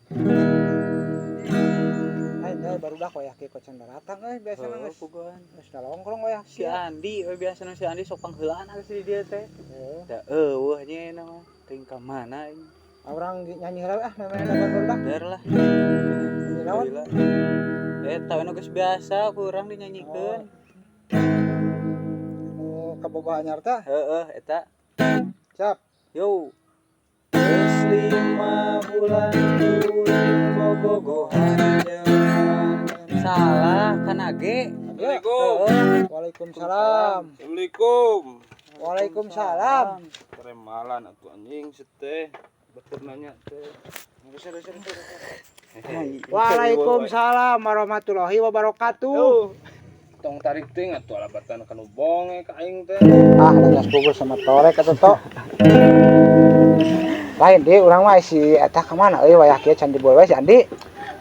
Hai, teh barudak wayah kieu kocan daratang euy biasana Heuh, geus. puguhan. Geus nongkrong wayah Si Andi we biasana si Andi sok pangheulaan geus di dieu teh. Heuh. Da eueuh nya eta mah. Teuing ka mana ini. Urang nyanyi heula ah namanya barudak. Bener lah. Nyanyi naon? Eta we nu geus biasa ku urang dinyanyikeun. Nu kabogoh anyar teh. Heeh, eta. Siap. Yo. Geus 5 bulan kuring bobogohan jeung maneh. Salah kana ge. Assalamualaikum. Waalaikumsalam. Assalamualaikum. Waalaikumsalam. Remalan atuh anjing seteh. Betul nanya teh. Waalaikumsalam warahmatullahi wabarakatuh. Tong tarik teh atuh alabatan kanu bonge ka aing teh. Ah, da geus puguh sama torek atuh tok. Lain di urang mah si eta ka mana euy wayah kieu can diboy wae si Andi.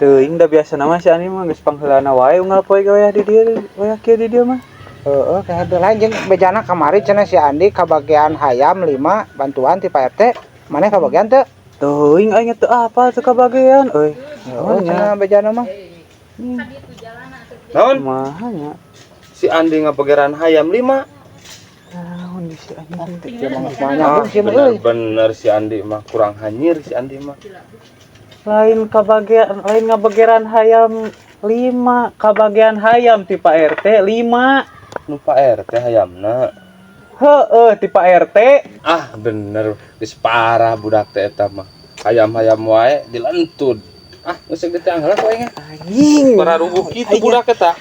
Teuing da biasana mah si Andi mah geus pangheulana wae unggal poe ge wayah di dieu, wayah kieu di dieu mah. Heeh, kayak lain jeung bejana kamari cenah si Andi kabagian hayam 5 bantuan ti Pak RT. Maneh kabagian teu? Teuing aing teu apal teu kabagian euy. Heeh, cenah bejana mah. Naon? Kumaha nya? Si Andi ngabegeran hayam 5. Naon di si anjing teh? Dia mah geus nyambung sih mah euy. Bener si Andi mah kurang hanyir si Andi mah. Lain kabagian, lain ngabegeran hayam 5, kabagian hayam ti Pak RT 5. Nu Pak RT hayamna. Heeh, ti Pak RT. Ah, bener geus parah budak teh eta mah. Hayam-hayam wae dilentud. Ah, geus gede heula ku aing. Anjing. Pararuguh kitu budak eta.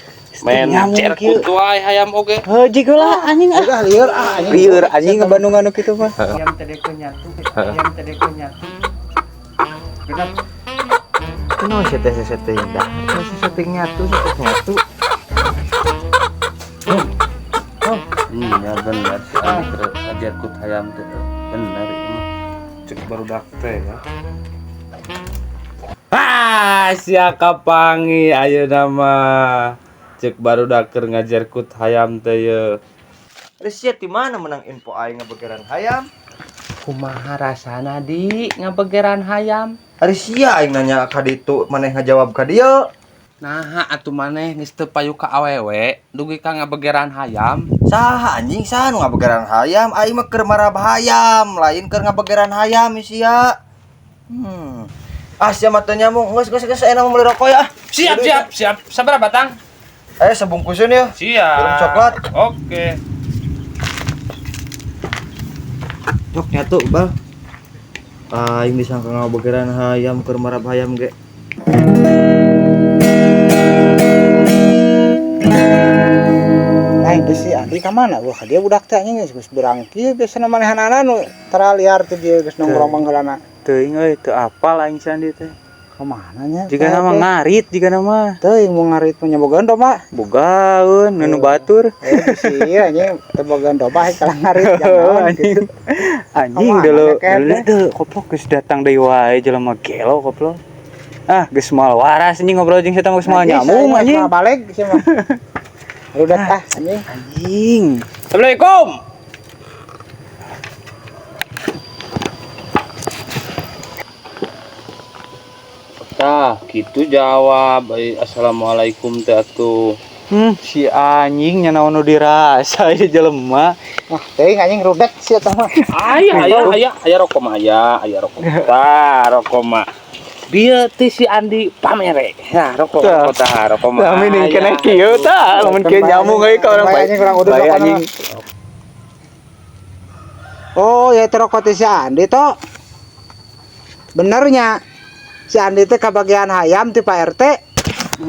Main cerkut wae hayam oge. Heuh, jiga lah anjing ah. Udah lieur ah anjing. Lieur anjing ngebandungan nu kitu mah. Ayam tadi nyatu, ayam tadi nyatu. Genap. Kunaon sia teh sesete indah? Sesete nyatu, sesete nyatu. Iya bener si Andi keur ngajarkut hayam teh. Bener ieu mah. Cek barudak teh ya. Ah, sia kapangi ayeuna mah. Cek barudak keur ngajarkut hayam teh ye. Ari sia ti mana menang info aing ngabegeran hayam? Kumaha rasana di ngabegeran hayam? Ari sia aing nanya ka ditu, maneh ngajawab ka dieu. Naha atuh maneh geus teu payu ka awewe dugi ka ngabegeran hayam. Saha anjing saha nu ngabegeran hayam? Aing mah keur marab hayam, lain keur ngabegeran hayam sia. Ah sia mah teu nyambung. Geus geus geus ayeuna mah meuli rokok ya. Siap siap siap. Sabaraha batang? Sebungkuseun ya. Siap. Belum coklat. Oke. Cok nyatu, Bal. Aing disangka ngabegeran hayam keur marab hayam ge. Lain teh si Andi ka mana? Wah, dia budak teh anjing geus berang kieu biasana manehanana nu taraliar teh dia geus nongkrong mangheulana. Teuing euy, teu apal aing si Andi teh. Ka mana nya? Jigana mah ngarit jigana mah. Teuing mau ngarit mah bogaan domba. Bogaeun nu batur. Eh, si ieu anjing teu bogaan domba kalah ngarit jangan Anjing. gitu. Anjing Kamana dulu. keket Dulu teh? dulu koplok geus datang deui wae jelema gelo koplok. Ah, geus moal waras anjing ngobrol jeung si eta mah geus moal nyambung anjing. Moal balik sih mah. Udah ah anjing. Anjing. Assalamualaikum. Tah, gitu jawab. Ai, assalamualaikum teh atuh. Si anjing nya naon nu dirasa ieu jelema. Wah, teuing anjing rudet sih eta mah. Aya aya aya aya rokok mah aya, aya rokok. Tah, rokok mah. Bieu teh si Andi pamere. Nah, rokok rokok tah, rokok mah. Tah mending Aya. kena kieu tah, lamun kieu nyambung euy ka urang Bae anjing kurang udud Bae rokokna anjing. mah. Oh, ya itu rokok teh si Andi toh. Benernya si Andi teh kabagian hayam ti Pak RT.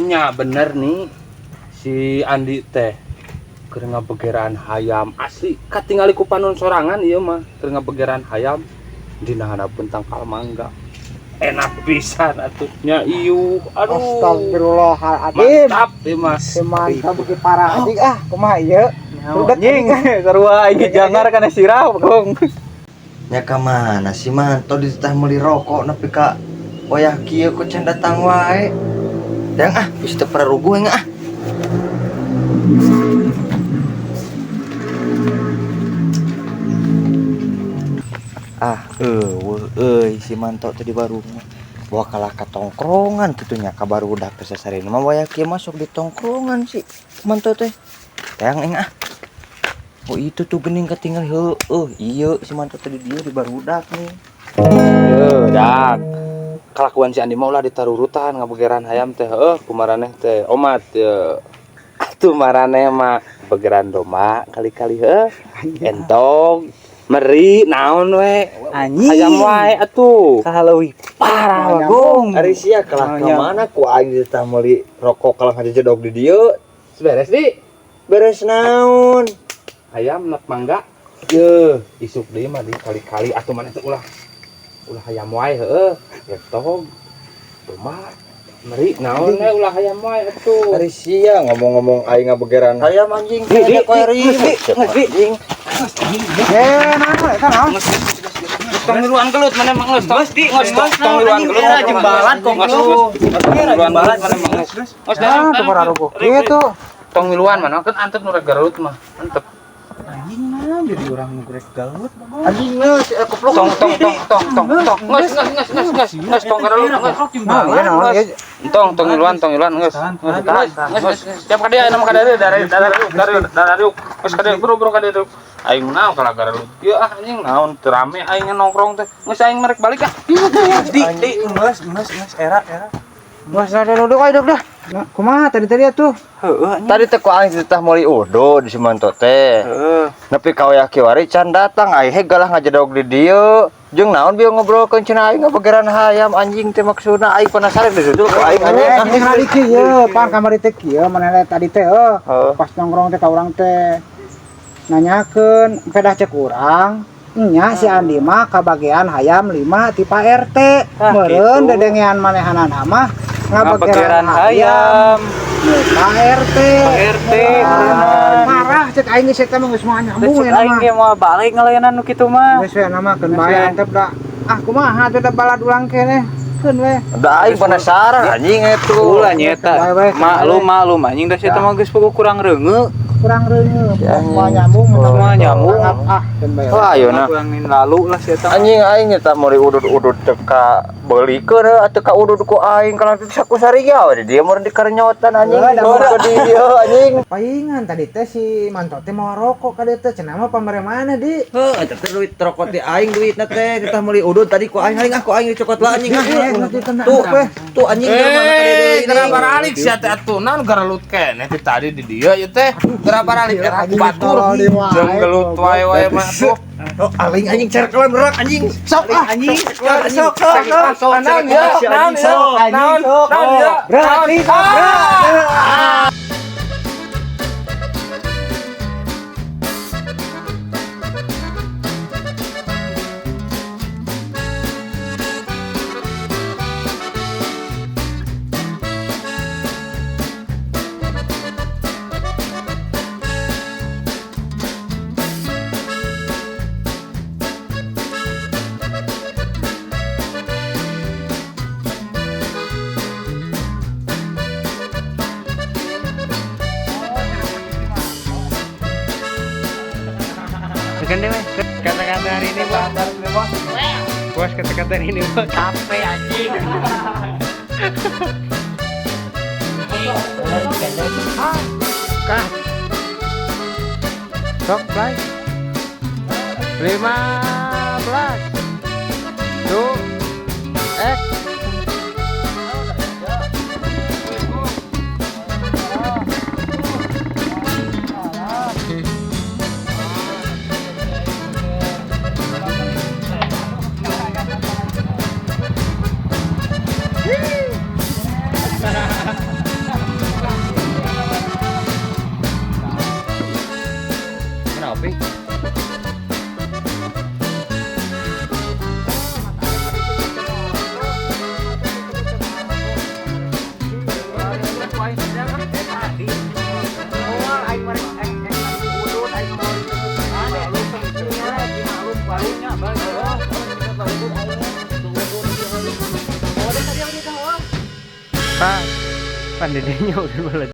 Nya bener nih. Si Andi teh keur ngabegeran hayam asli katingali ku panon sorangan ieu mah keur ngabegeran hayam dina handapeun tangkal mangga. Enak pisan atuh nya iuh. Aduh. Astagfirullahaladzim. Mantap ieu mah. Si mantap beuki parah anjing ah kumaha ieu? Rudet Anjing, sarua aing jangar kana sirah kong. Nya ka mana si Manto dititah meuli rokok nepi ka wayah kieu ku can datang wae. Dang ah, geus teu pararuguh aing ah. Ah, eueuh euy si Manto teh di warung mah. Bawa kalah ka tongkrongan kitu nya ka barudak teh sasarina mah waya kieu masuk di tongkrongan si Manto teh. Teang aing ah. Oh itu tuh gening ketinggal heueuh ieu si Manto teh di dieu di barudak nih. Heuh, dak. Kelakuan si Andi mah ulah ditarurutan ngabegeran hayam teh heueuh kumaraneh teh omat ye. Atuh maraneh mah begeran domba kali-kali heueuh. Entog meri naon we Anjing. Hayam wae atuh. Kahaleuwih parah Bagong. Ari sia kalah ka mana ku aing ditah meuli rokok kalah ngajejedog di dieu. Beres di. Beres naon? Hayam nak mangga. Ye, isuk deui mah di kali-kali atuh maneh teh ulah ulah hayam wae heueuh. Entog domba meri naon we ulah hayam wae atuh. Ari sia ngomong-ngomong aing ngabegeran hayam anjing Di, koe ribut. di, Naon eta naon? Tong miluan gelut mana emang geus tong. Geus tong miluan gelut. Jembalan kok Geus jembalan mana emang geus. Geus Ah, teu pararuguh kitu. Tong miluan mana kan antep nu rek garelut mah. Antep. Anjing mah jadi orang nu rek galut. Anjing geus kupluk. Tong tong tong tong tong tong. Geus geus geus geus geus geus tong garelut geus. Naon ieu naon ieu? Tong tong miluan geus. Geus geus. Siap ka dieu aya ka dieu dari dari dari dari geus ka dieu bro-bro ka dieu. Aing naon kalah garelut. Ieu ah anjing naon teu rame aing nongkrong teh. Geus aing merek balik ah. Di di geus geus geus era era. Geus ada duduk ayo dah. Nah, kumaha tadi-tadi atuh? Heueuh anjing. Tadi teh ku aing ditah meuli udud di si Manto teh. Heueuh. Nepi ka wayah kiwari can datang aing he galah ngajedog di dieu. Jeung naon bieu ngobrolkeun cenah aing ngabegeran hayam anjing teh maksudna aing penasaran disusul ku aing anjing. Ningali kieu, pan kamari teh kieu maneh tadi teh heuh. Heuh. Pas nongkrong teh ka urang teh nanyakeun pedah cek urang nya si Andi mah kabagean hayam 5 ti Pak RT. Meureun dedengean manehanana mah ngabegeran hayam Pak RT. Pak RT marah cek aing geus eta mah geus moal nyambung Cek ya aing mah. ge moal balik ngalayanan nu kitu mah. Geus we nama keun bae antep da. Ah kumaha teh balad ulang keneh. Keun we. Da aing penasaran anjing itu. Ulah nyeta. Maklum maklum anjing da sia mah geus pokok kurang reungeu. Kurang reungeu, moal nyambung Moal nyambung. Ah keun bae. Wah ayeuna Kurangin lalu lah sia mah. anjing aing nyata meuli udud-udud teu ka beulikeun heuh atuh ka udud ku aing kalah teh saku saria we di dieu meureun dikarenyotan anjing. Heuh, Ka di dieu anjing. Paingan tadi teh si Manto teh mau rokok ka dieu teh cenah mah pamere mana di? Heuh, eta teh duit rokok ti aing duitna teh ditah meuli udud tadi ku aing haling ah ku aing dicokot lah anjing ah. Tuh, tuh anjing Geura baralik sia teh atuh naon garelut keneh ti tadi di dieu ieu teh. Geura baralik era ku batur. Jeung gelut wae wae mah atuh. Oh, aling anjing cerkelan berak anjing. Sok ah Anjing, sok sok sok. Naon ya? Naon ya? Naon? Naon ya? Berarti Naon? Kata-kata hari ini, Bos. Bos, kata-kata hari ini, Bos. Capek anjing. Kah. Sok, play. 15. 2 X. Pak, pandedenya udah mulai.